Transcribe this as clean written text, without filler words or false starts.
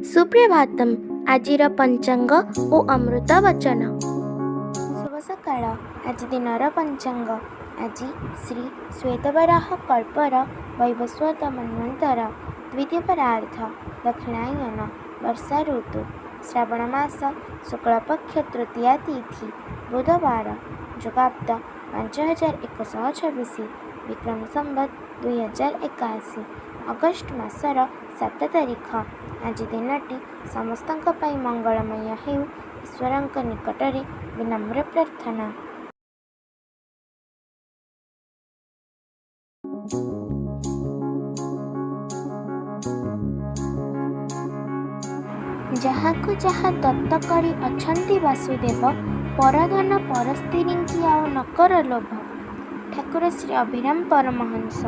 ସୁପ୍ରଭାତମ୍। ଆଜିର ପଞ୍ଚାଙ୍ଗ ଓ ଅମୃତ ବଚନ। ଶୁଭ ସକାଳ। ଆଜି ଦିନର ପଞ୍ଚାଙ୍ଗ। ଆଜି ଶ୍ରୀ ଶ୍ୱେତବରାହ କଳ୍ପର ବୈବସ୍ୱତ ମନ୍ୱନ୍ତର ଦ୍ୱିତୀୟ ପରାର୍ଦ୍ଧ, ଦକ୍ଷିଣାୟନ, ବର୍ଷା ଋତୁ, ଶ୍ରାବଣ ମାସ ଶୁକ୍ଳପକ୍ଷ ତୃତୀୟା ତିଥି, ବୁଧବାର, ଯୁଗାବ୍ଦ 5126, ବିକ୍ରମ ସମ୍ବତ 2081, ଅଗଷ୍ଟ ମାସର 7 ତାରିଖ। ଆଜି ଦିନଟି ସମସ୍ତଙ୍କ ପାଇଁ ମଙ୍ଗଳମୟ ହେଉ, ଈଶ୍ୱରଙ୍କ ନିକଟରେ ବିନମ୍ର ପ୍ରାର୍ଥନା। ଯାହାକୁ ଯାହା ଦତ୍ତ କରି ଅଛନ୍ତି ବାସୁଦେବ, ପରଧନ ପରସ୍ତିରୀଙ୍କି ଆଉ ନ କର ଲୋଭ। ଠାକୁର ଶ୍ରୀ ଅଭିରାମ ପରମହଂସ।